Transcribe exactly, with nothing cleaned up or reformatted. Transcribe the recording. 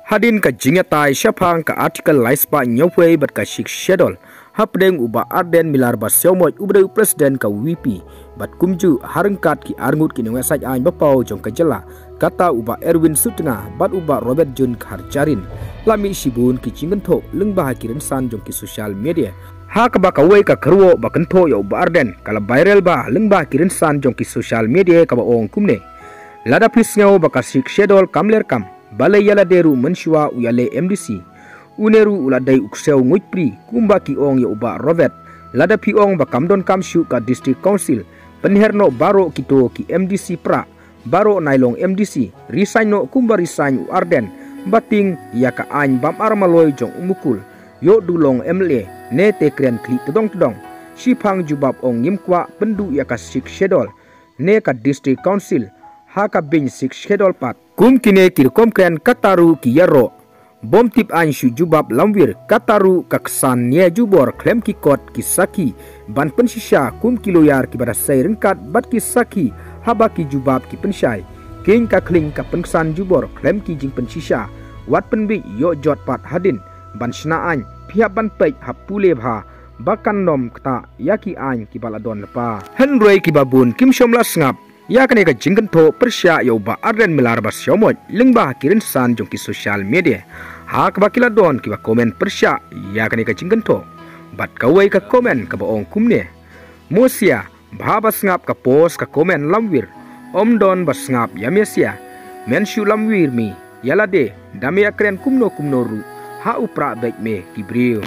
Hadien ka jingïatai shaphang ka Article lai spah hynñiewphew wei bad ka Sixth Schedule hapdeng u Bah Ardent Miller Basaiawmoit uba dei u President ka VPP, bad kumjuh ha ryngkat ki arngut ki nongïasaid aiñ ba paw jong ka jylla, kata u Bah Erwin Sutnga bad u Bah Robert June Kharjahrin, la mih shibun ki jingkynthoh lyngba ha ki rynsan jong ki social media, ha kaba kawei ka kyrwoh ba kynthoh ïa u Bah Ardent ka la viral bha lyngba ha ki rynsan jong ki social media kaba ong kumne: Lada phi sngew ba ka Sixth Schedule kam ler kam, balei ïalade ruh mynshuwa u ïaleh MDC? Une ruh u la dei u ksew nguid pri kumba ki ong ïa u Bah Robert. Lada phi ong ba kam donkam shuh ka District Council, pynher noh baroh kito ki MDC prah, baroh nai long MDC, resign noh kumba resign u Ardent, ba tieng ïa ka aiñ bam ar maloi jong u Mukul, ïoh du long MLA, ne te kren khlieh tdong tdong. Shiphang jubab ong ngim kwah pynduh ïa ka Sixth Schedule ne ka District Council ha ka bynta Sixth Schedule pat. Kum kine ki rukom kren kata ruh ki ïaroh bym tip aiñ shuh jubab lamwir, kata ruh ka ksan nia jubor khlem ki kot ki sakhi ban pynshisha kum ki lawyer kiba da sei ryngkat bad ki sakhi haba ki jubab ki pynshai. Keiñ ka khlieh ka pynksan jubor khlem ki jingpynshisha. Wat pynbiej, ïoh jot pat hadien ban shna aiñ, phi hap ban peit ha pule bha ba kan nym ktah ïa ki aiñ kiba la don lypa. Hynrei kiba bun kim shym la sngap ïa kane ka jingkynthoh pyrshah ïa u Bah Ardent Miller Basaiawmoit lyngba ha ki rynsan jong ki social media, ha kaba ki la don kiba comment pyrshah ïa kane ka jingkynthoh. Bad kawei ka comment kaba ong kumne: Mo sia, bha ba sngap ka post ka comment lamwir, ym don ba sngap ïa me sia. Men shu lamwir me ïalade, da me ïakren kumno kumno ruh, ha u prah beit me ki briew.